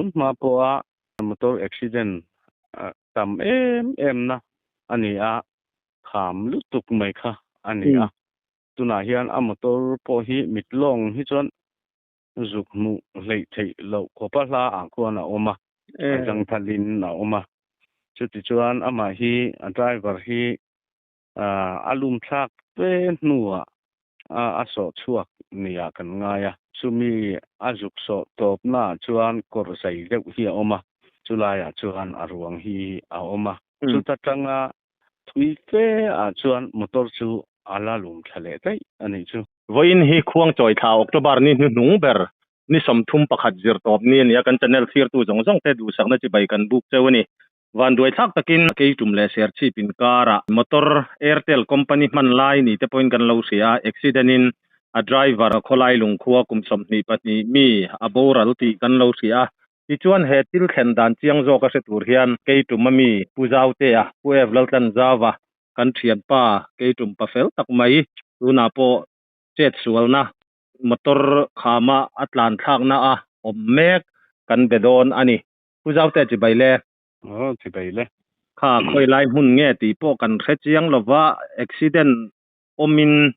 Tun hma pawha motor accident tam em em na a ni a, kham lutuk mai kha a ni a. Tunah hian a motor pawh hi mit lawng hi chuan zuk hmuh hleih theih loh khawpa hla ah khuan a awm a, a zangthalin a awm a. Chutichuan amah hi a driver hi a lum thlak fe hnuah a sawh chhuak nia kan ngai a. Chumi a zuk sawh tawpnaah chuan kawr zai deuh hi a awm a, chulaiah chuan a ruang hi a awm a. Chuta tanga thui fe ah chuan motor chu a la lum thla leh daih a nih chu. Vawiin hi Khuangchawi thla October ni hnuhnung ber ni 31 zir tawp ni a ni a, kan channel thlirtu zawng zawng te duhsakna chibai kan buk cheu a ni. Vanduai thlak takin Keitum leh Serchhip inkarah motor Airtel company hman lai ni te pawhin kan lo hria a, accident in a driver khawlai lungkhua kum 22 mi a boral tih kan lo hria a. Tichuan he thil thlen dan chiang zawk a hre tur hian Keitum ami Pu Zautea, Pu Ev Laltlanzauva kan thianpa Keitum pa fel tak mai tunah pawh chet sualna motor khama a tlan thlakna a awm mek kan be dawn a ni. Pu Zautea chibai le. Aw chibai le. Kha khawi lai hmun nge tih pawh kan hre chiang lova, accident awmin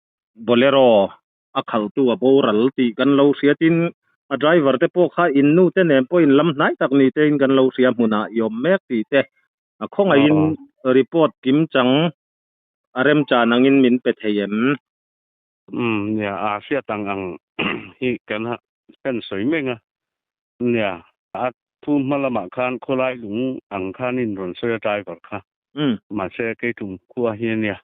Bolero a khalhtu a boral tih kan lo hria tin a driver te pawh kha in nu te nen pawh in lam hnai tak ni te in kan lo hria hmunah i awm mek tih te a khawngaihin report kim chang a remchan angin min pe thei em? Umm nia a hriat ang ang hi kan kan sawi mek a nia a thu hma lamah khan khawlai lung ang khan in rawn sawi a driver kha mahse keitum khua hi a nia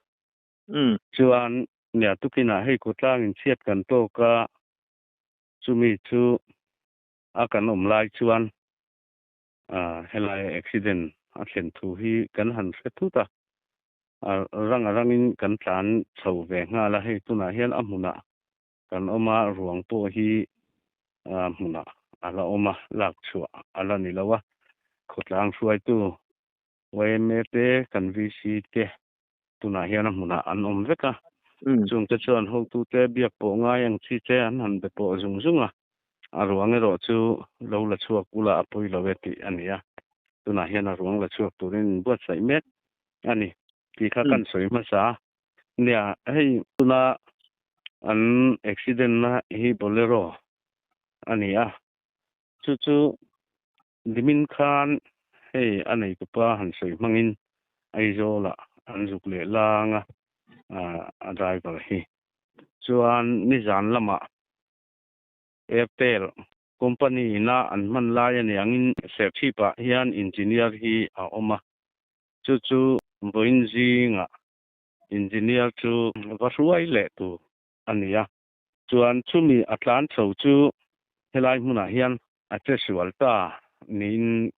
chuan Nia, tukinah hei khawtlang inchhiat kan tawk a, chumi chu a kan awm lai chuan helaia accident a thlen thu hi kan han hre thut a, a rang a rangin kan tlan chho ve nghal a, hei tunah hian a hmunah kan awm a, ruang pawh hi hmunah a la awm a, lak chhuah a la ni lo a, khawtlang hruaitu yma te kan VC te Tunah hian a hmunah an awm vek a, chungte chuan hotute biak pawh ngai ang chi che an han be pawh zung zung a, a ruang erawh chu lo la chhuak ula a pawi lo e tih a ni a, tunah hian a ruang la chhuak turin in buatsaih mek a ni tih kha kan sawi hmasa a. Nia, hei tuna an accident na hi Bolero a ni a, chu chu Nimin khan hei a neitupa han sawi hmangin Aizawlah an zuk leh lang a, a driver hi. Chuan nizan lamah Airtel company ina an hman lai a ni angin Serchhipah hian engineer hi a awm a, chu chu vawiin zingah engineer chu va hruai leh tur a ni a. Chuan chumi a tlan chho chu helai hmunah hian a che sual ta niin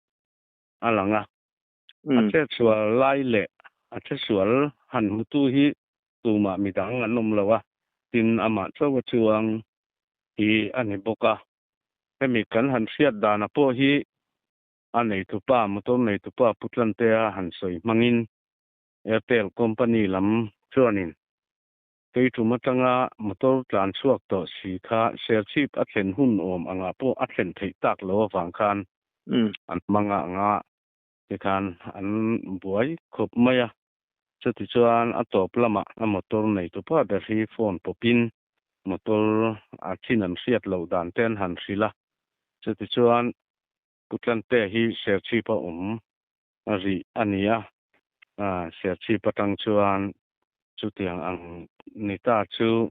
a lang a. A che sual lai leh a che sual han hmutu hi tumah midang an awm lo a, tin amah chauh a chuang hi a ni bawk a. Hemi kan han hriat dana pawh hi a neitupa, motor neitupa Pu Tlantea han sawi hmangin Airtel company lam chuanin Kei tum atanga motor tlan chhuak tawh si kha Serchhip a thlen hun awm angah pawh a thlen theih tak lo avang khan an hmang a anga tikhan an buai khawp mai a. Chutichuan a tawp lamah a motor neitupa ber hi phone pawpin motor a chin an hriat loh dan te an han hrilh a. Chutichuan Pu Tlantea hi Serchhip a awm rih a ni a, Serchhip atang chuan chutiang ang ni ta chu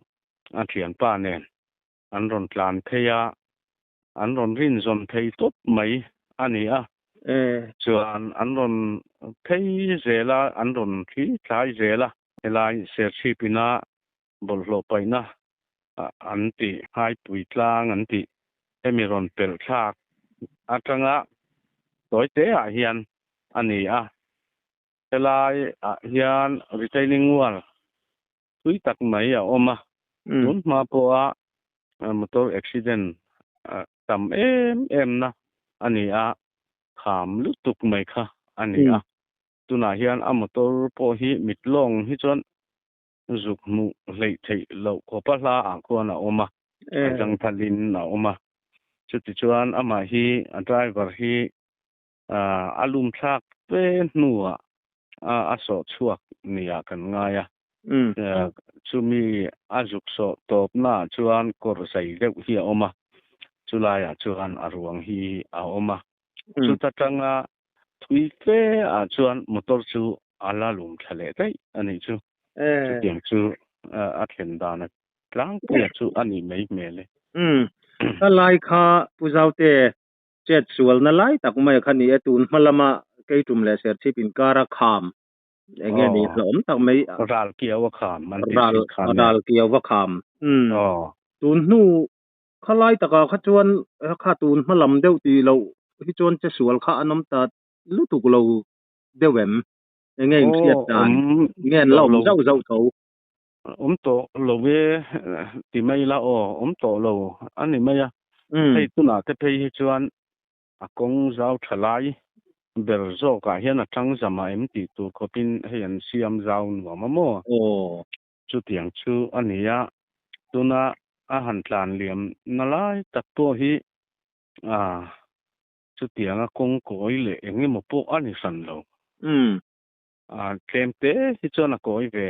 a thianpa nen an rawn tlan phei a, an rawn rinzawn thei tawp mai a ni a. Chuan an rawn phei zel a, an rawn thli thlai zel a, helai Serchhip ina bawlhhlawh paihna an tih, Nghaipui tlang an tih, hemi rawn pelh thlak atanga tawi te ah hian a ni a. Helai ah hian retaining wall thui tak mai a awm a, tun hma pawha motor accident tam em em na a ni a, kham lutuk mai kha a ni a. Tunah hian a motor pawh hi mit lawng hi chuan zuk hmuh hleih theih loh khawpa hla ah khuan a awm a, a zangthalin a awm a. Chutichuan amah hi a driver hi a lum thlak fe hnuah a sawh chhuak nia kan ngai a. Chumi a zuk sawh tawpnaah chuan kawr zai deuh hi a awm a, chulaiah chuan a ruang hi a awm a. Chuta tanga thui fe ah chuan motor chu a la lum thla leh daih a nih chu. Chutiang chu a thlen dan a tlangpuia chu a nih mai hmel e. Umm, ka lai kha Pu Zaute chet sualna lai tak mai kha ni e, tun hma lama Keitum leh Serchhip inkara kham eng nge ni hlauhawm tak mai. Ral kiau a kham an tih thin kha nia. Ral kiau a kham. Umm, tun hnu kha lai takah kha chuan kha tun hma lam deuh tih loh hi chuan che sual kha an awm ta lutuk lo deuh em? Eng nge inhriat dan? Nge an la awm zauh zauh tho? Awm tawh lo e ti mai ila aw, awm tawh lo a ni mai a. Hei tunah te phei hi chuan a kawng zau tha lai ber zawkah hian a tang zam a em tih tur khawpin hei an siam zau nuam a maw? Chutiang chu a ni a, tuna a han tlan liam na lai tak pawh hi chutianga kawng kawi leh eng emaw pawh a ni hran lo. Tlem te hi chuan a kawi ve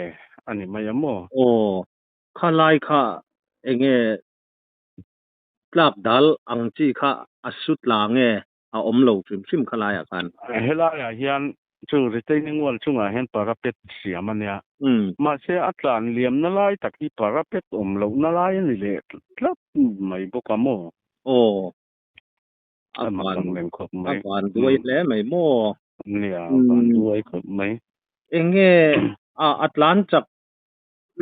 a ni mai a maw? Aw, kha lai kha eng nge tlak dal ang chi kha a su tla nge a awm lo hrim hrim kha laiah khan? Helaiah hian chu retaining wall chungah hian parapet siam a nia. Mahse a tlan liamna lai tak hi parapet awm lohna lai a ni leh tlat mai bawk a maw? Aw, A mak ang reng khawp mai. A van duai hle mai maw? Nia, a van duai khawp mai. Eng nge a tlan chak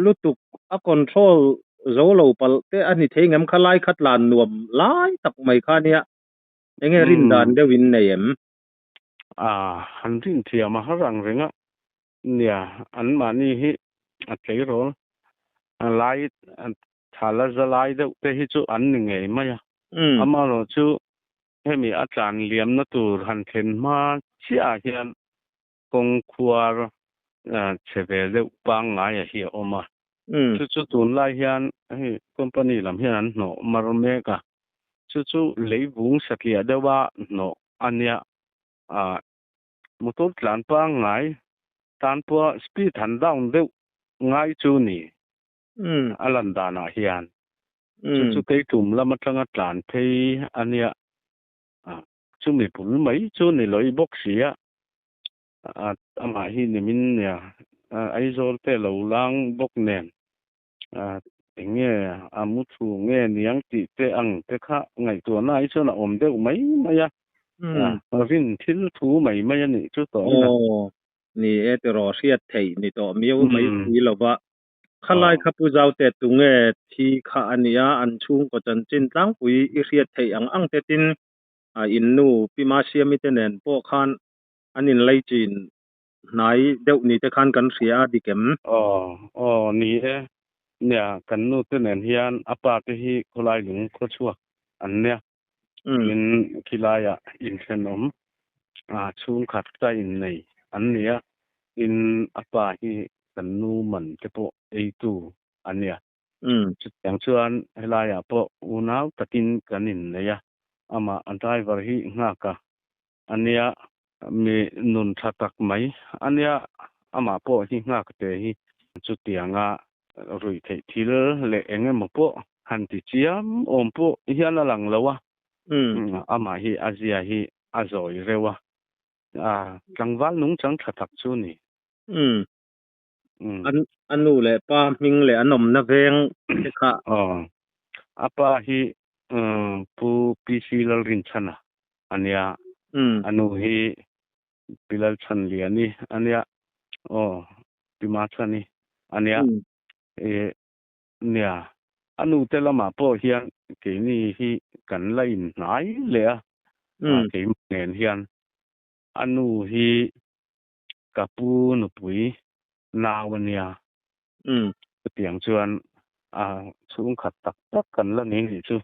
lutuk a control zo lo palh te a ni thei ngem kha lai kha tlan nuam lai tak mai kha nia. Eng nge rin dan deuh in nei em? A han rin thiam a har ang reng a. Nia, anmahni hi a tleirawl lai Thala za lai deuh te hi chu an ni ngei mai a. Amaherawh chu hemi a tlan liamna tur han thlen hma chiah ah hian kawng khuar chhe ve deuh pangngai a hi a awm a. Chu chu tunlai hian hei company lam hian an hnawh mar mek a. Chu chu leivung satliah deuha hnawh a nia. Motor tlan pangngai tan pawha speed han down deuh ngai chu ni. A lan danah hian chu chu keitum lam atanga tlan phei a nia, chumi bul mai chu ni lawih bawk si a, amah hi nimin nia Aizawl te lo lang bawk nen eng nge a mu thu nge niang tih te ang te kha ngaihtuahna ah hi chuan a awm deuh mai mai a, rin thil thu mai mai a nih chu tawh ang a. Aw, ni e tiraw hriat theih ni tawh miau mai si lova. Khalai kha Pu Zaute tunge thi kha a nia, an chhungkaw chanchin tlangpui i hriat theih ang ang te tin in nu Pi Masiami te nen pawh khan an inlei chin hnai deuh ni te khan kan hria a dik em? Aw, aw ni e, nia kan nu te nen hian a pa te hi khawlai lung khawchhuak an nia, tin khilaiah inthenawm chhungkhat ka innei an ni a, tin a pa hi kan nu man te pawh eitu a nia. Chutiang chuan helaiah pawh unau takin kan innei a, amah a driver hi nghak a a nia, mi nun tha tak mai a nia, amah pawh hi nghak te hi chutianga ruih theih thil leh eng emaw pawh han ti chiam awm pawh hian a lang lo a, amah hi a zia hi a zawi reuh a, tlangval nungchang tha tak chu a ni. A nu leh pa hming leh an awmna veng te kha. Aw, a pa hi Pu PC Lalrinchhana a nia, a nu hi Pi Lalchhanliani a nia, aw Pi Machhani a nia, nia a nu te lamah pawh hian keini hi kan la inhnai leh a, keimah nen hian a nu hi Ka pu nupui nau a nia. Chutiang chuan a chhungkhat tak tak kan la ni nih chu.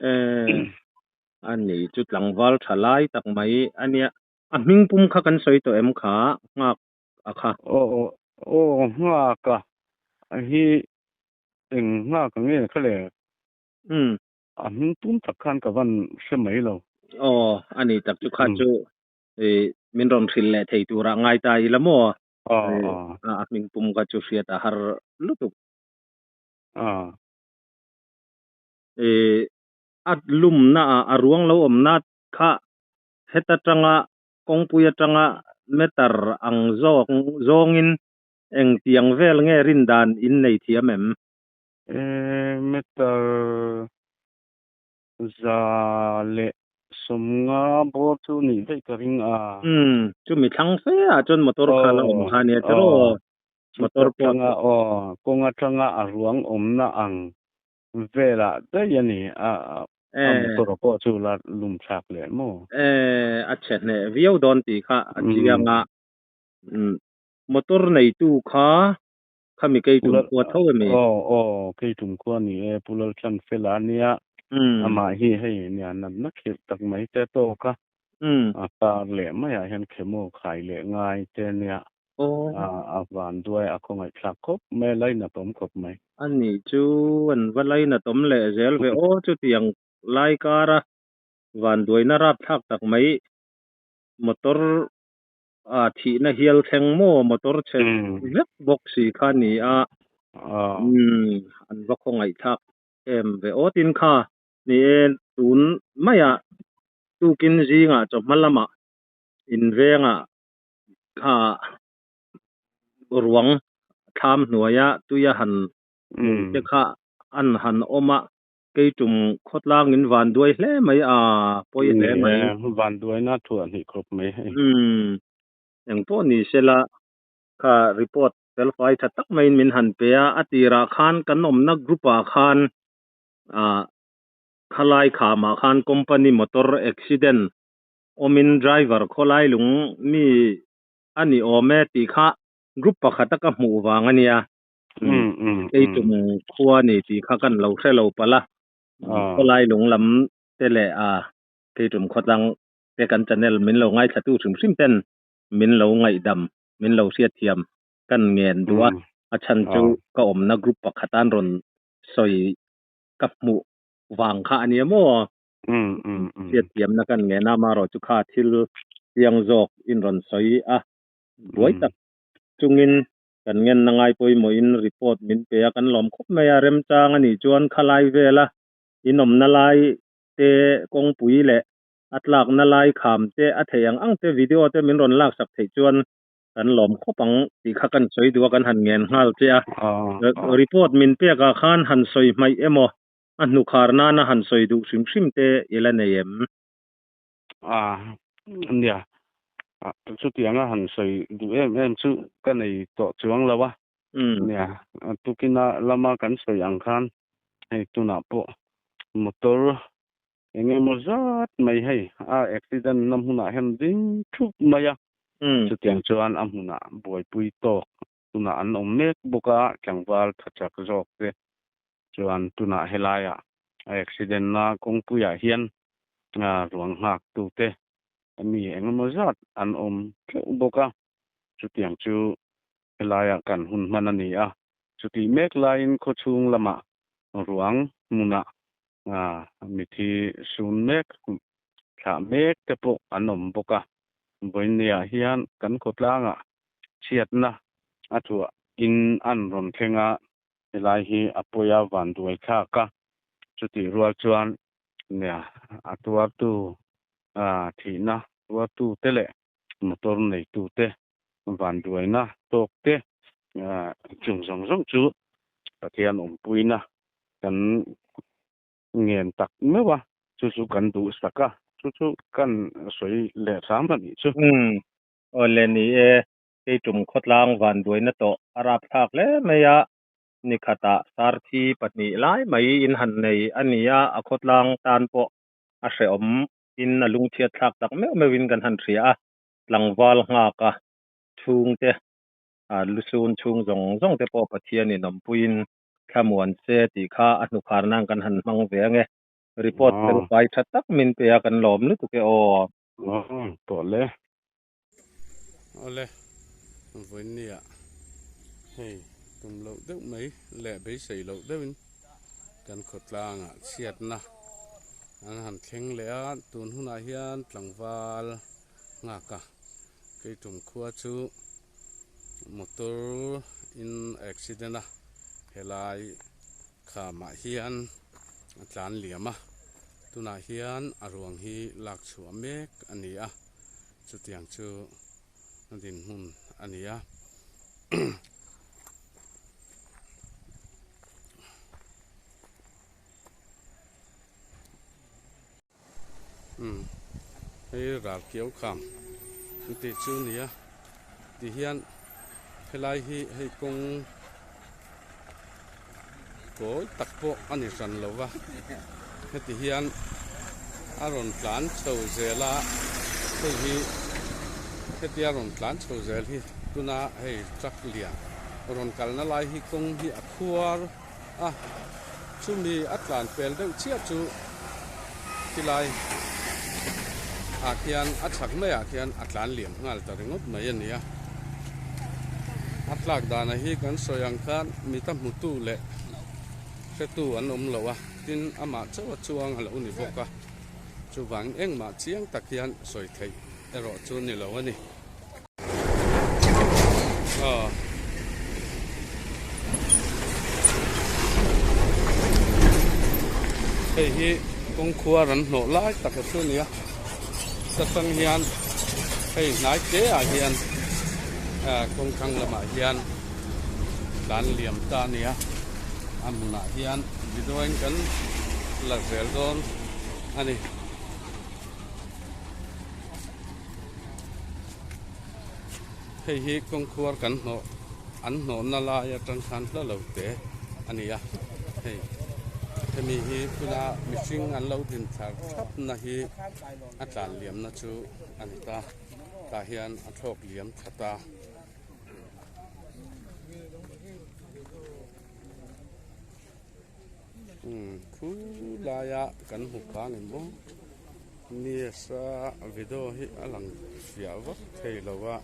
Eh, a ni chu tlangval tha lai tak mai a nia. A hming pum kha kan sawi tawh em kha nghak a kha? Aw, aw, nghak a hi eng nghak ang nge kha le? A hming pum tak khan ka van hre mai lo. Aw, a ni tak chu kha chu min rawn hrilh leh thei turah ngai ta ila maw? A hming pum kha chu hriat a har lutuk. A lumna ah a ruang lo awmna kha heta tanga kawngpui atanga meter ang zawk zawngin engtiang vel nge rin dan in nei thiam em? Meter 150 bawr chu nih daih ka ring a. Umm, chumi thlang fe ah chuan motor kha la awm kha nia tiraw? Motor pawh atanga aw, kawng atanga a ruang awmna ang velah daih a ni a, a motor pawh chu la lum thlak leh maw? Eh, a chhe hneh viau dawn tih kha a chiang a. Umm, motor neitu kha Khami kei tum khua tho emi? Aw aw kei tum khua ni e Pu Laltlanfela ania amah hi hei nia natna khirh tak mai te tawk a a kar leh maiah hian khemo khai leh ngai te ania a van duai a khawngaihthlak khawp mai a lainatawm khawp mai. Ani chu an va lainatawm leh zel ve aw chutiang lai kara vanduaina rapthlak tak mai motor A thihna hial thleng maw motor chhe vek bawk si kha ni a, umm an va khawngaihthlak em ve aw tin kha ni e tun maiah tukin zingah chawhma lamah invengah kha ruang thlam hnuaia tuia han hmuh te kha an han awm a, Kei tum khawtlang in van duai hle mai a, pawi hle mai. Ni e, van duaina thuah hnih khawp mai hei. Umm, eng pawh ni sela, kha report felfai tha tak maiin min han pe a, a tirah khan kan awmna group ah khan ah khalai khamah khan company motor accident awmin driver khawlai lung mi a ni awm e tih kha group pakhata ka hmuh vang a nia. Kei tum khua ni tih kha kan lo hre lo palh a, khawlai lung lam te leh a kei tum khawtlang te kan channel min lo ngaithlatu hrim hrim ten min lo ngaihdam, min lo hriatthiam kan ngen duh a, a chhan chu ka awmna group pakhat an rawn sawi ka hmuh vang kha a nia maw? Hriatthiamna kan ngen a, amaherawh chu kha thil chiang zawk in rawn sawi a, buai tak chungin Kan ngenna ngai pawimawhin report min pe a, kan lawm khawp mai a, remchang a nih chuan khalai vela inawmna lai te, kawngpui leh a tlakna lai kham te, a theih ang ang te video te min rawn laksak theih chuan kan lawm khawp ang tih kha kan sawi duh a, kan han ngen nghal che a. Report min pekah khan han sawi hmaih emaw a hnukhar nana han sawi duh hrim hrim te i la nei em? A nia, chutianga han sawi duh em em chu ka nei tawh chuang lo a. Nia, tukina lama kan sawi ang khan hei tunah pawh motor eng emaw zat mai hei a accident na hmunah hian ding thup mai a. Chutiang chuan a hmunah buaipui tawk tunah an awm mek bawk a, tlangval tha chak zawk te Chuan tunah helaiah a accident na kawngpuiah hian ruang nghak tute mi engemaw zat an awm tleuh bawk a, chutiang chu helaiah kan hun hman a ni a, chutih mek laiin khawchhung lamah ruang hmunah mithi sun mek thlah mek te pawh an awm bawk a, vawiinniah hian kan khawtlangah chhiatna a thuah in an rawn thleng a. Helai hi a pawi a van duai thlak a, chutih rual chuan nia a tuartu thihna tuartu te leh motor neitu te van duaina tawk te chung zawng zawng chu Pathian awmpuina kan ngen tak meuh a, chu chu kan duhsak a, chu chu kan sawi leh hram a nih chu. Umm, awle ni e, Kei tum khawtlang vanduaina tawh a rapthlak hle mai a, nikhatah sarthi pahnih lai mai in han nei a ni a, a khawtlang tan pawh a hrehawm in a lungchhiat thlak tak meuh meuh in kan han hria a, tlangval nghak a chhungte a lusun chhung zawng zawng te pawh Pathian in awmpuiin thlamuan se tih kha a hnukhar nan kan han hmang ve ange. Report felfai tha tak min pe a kan lawm lutuk e aw. Aw tawh le. Awle, vawiinniah hei tum loh deuh mai leh beisei loh deuhin kan khawtlangah chhiatna. An han thleng leh a, tun hunah hian tlangval nghak a, keitum khua chu motor in accident a, helai khamah hian a tlan liam a, tunah hian a ruang hi lak chhuah mek a ni a, chutiang chu a dinhmun a ni a. Umm hei ral kiau kham an tih chu a ni a tihian helai hi hei kawng kawi tak pawh a ni hran lo va heti hian a rawn tlan chho zel a hei hi hetia rawn tlan chho zel hi tuna hei truck lian rawn kalna lai hi kawng hi a khuar a, chumi a tlan pel deuh chiah chu khilai ah khian a chhak maiah khian a tlan liam nghal ta ringawt mai a ni a, a tlak dana hi kan sawi ang khan mita hmutu leh hretu an awm lo a, tin amah chauh a chuang a lo ni bawk a, chuvangin engmah chiang tak hian sawi theih erawh chu ni lo a ni. Hei hi kawngkhuar an hnawh lai tak a chu a ni a ta tang hian hei hnai te ah hian kawngthlang lamah hian tlan liam ta a ni a a hmunah hian video in kan la zel dawn a ni. Hei hi kawngkhuar kan hnawh an hnawhna lai atang khan hla lo te a ni a, hei hemi hi tuna mihring an lo din thar thap na hi a tlan liam na chu a ni ta, tah hian a thlawk liam tha ta. Umm khu laia kan hmu kha ni maw nisa video hi a lang fiah vak thei lo a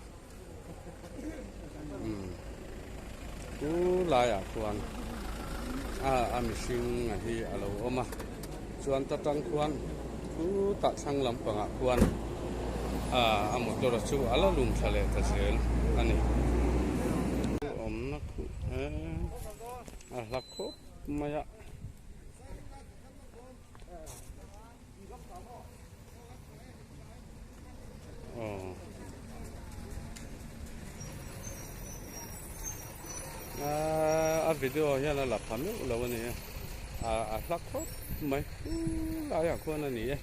umm khu laiah khuan a a mihring a hi a lo awm a chuan ta tang khuan khutah thlang lampangah khuan a motor a chu a la lum thla leh ta zel a ni. Awmna khuh a hla khawp mai a. Aw. A video hian a la pha meuh lo a ni a, a hla khawp mai khulaiah khuan a ni e.